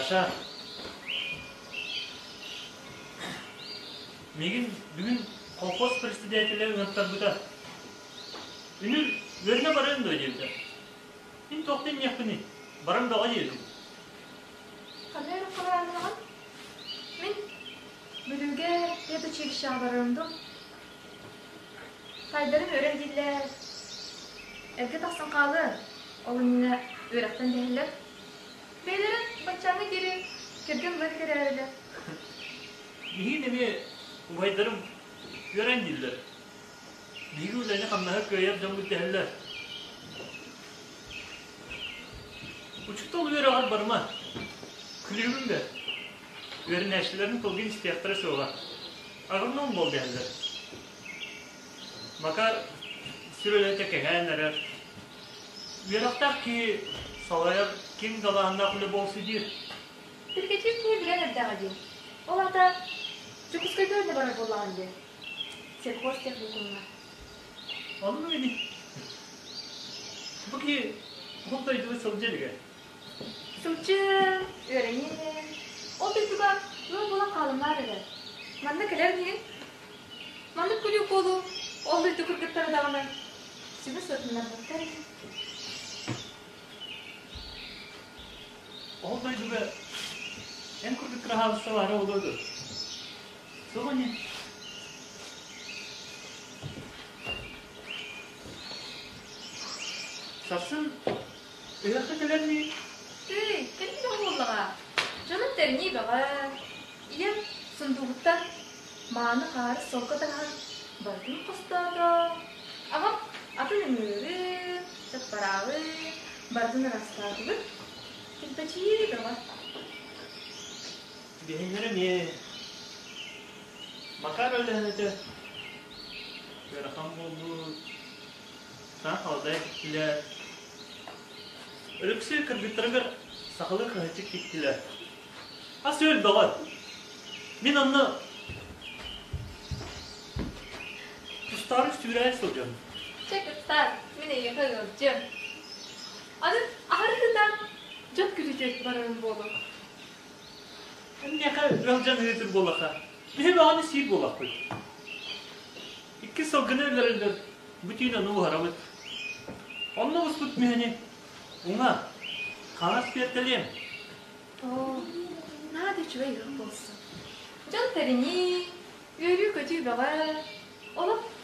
Даша, миигин бүгүн колхоз председателэ ыҥыртарбыта. Үнүр үөрэнэ барыаҥ дуо диэбитэ. Мин туох да инниэхпиний, баран бөҕө диэбитим. Ханна эрэ хабарааннаҕын? Мин Бүлүүгэ педучилищеҕа барарым дуу? Таайдарым үөрэх дииллэр. Эргэ тахсан хаалыа, ол иннинэ үөрэхтэн дэһэллэр. Бэйэлэрэ баччааҥҥа диэри кэргэн ылар кэрээрилэр. Миигин эмиэ убайдарым үөрэн дииллэр. Биһиги үлэни-хамнаһы кыайар дьоммут дэһэллэр. Учуутал үөрэҕэр барыма. Күлүүгүн бэр. Үөрэнээччилэрин тылгын истиэхтэрэ суоҕа. Агроном буол дэһэллэр. Макар сүр үлэтэ кэҥээн эрэр. Үөрэхтээх киһи салайар киэҥ далааһыннаах үлэ буолсу диир. Тиргэчиир киһи билэн эрдэҕэ дии. Ол аата Дьокуускайга үлэ барар буоллаҕын дии. Сельхозтехникумҥа. Оннук ини. Бу киһи ол дойдуга сылдьа илигэ. Сылдьыам, үөрэниэм. Ол дойдуга ыал буолан хаалымаар эрэ. Манна кэлэр инигин? Маннык күлүү буолуу ол дойду кыргыттара даҕаны сүбэ сырытыннарбаттар ини. Ол дойдуга эн курдук кыраһаалысса баара буолуо дуо? Суох ини. Сарсын ыһыахха кэлэр ини. Тыый, кэлин бөҕө буоллаҕа. Дьонум тэринии бөҕө. Ийэм сундуугуттан мааны хаары солко таһан барытын хостоото. Аҕам атын ыҥыыры, чаппараалы барытын ыраастаатыбыт. Килбэчийии бөҕө. Биһиннэрэ эмиэ Макар өлөөнөтө ыарахан буолбут, саҥа халадай тиктилэр. Өлөксөй кыргыттарыгар сахалыы кыһаччык тиктилэр. Ас-үөл бөҕө. Мин онно тустаары сүүрээт сылдьабын. Чэ, кыттаар, мин эйиэхэ ыалдьыам. Аны аһары сытан дьон күлүтүө барарым буолуо. Миэхэ ыалдьан ыытыр буоллаха, биһи бөҕөнү сиир буоллахпыт. Икки сылгыны өлөрөллөр, бу түүн ону уһарабыт. Онно буспут мүһэни уҥа, хаҥас биэртэлиэм. Оо, наһаа да үчүгэй ыал буолсун. Дьон тэринии, үөрүү-көтүү бөҕө, олох.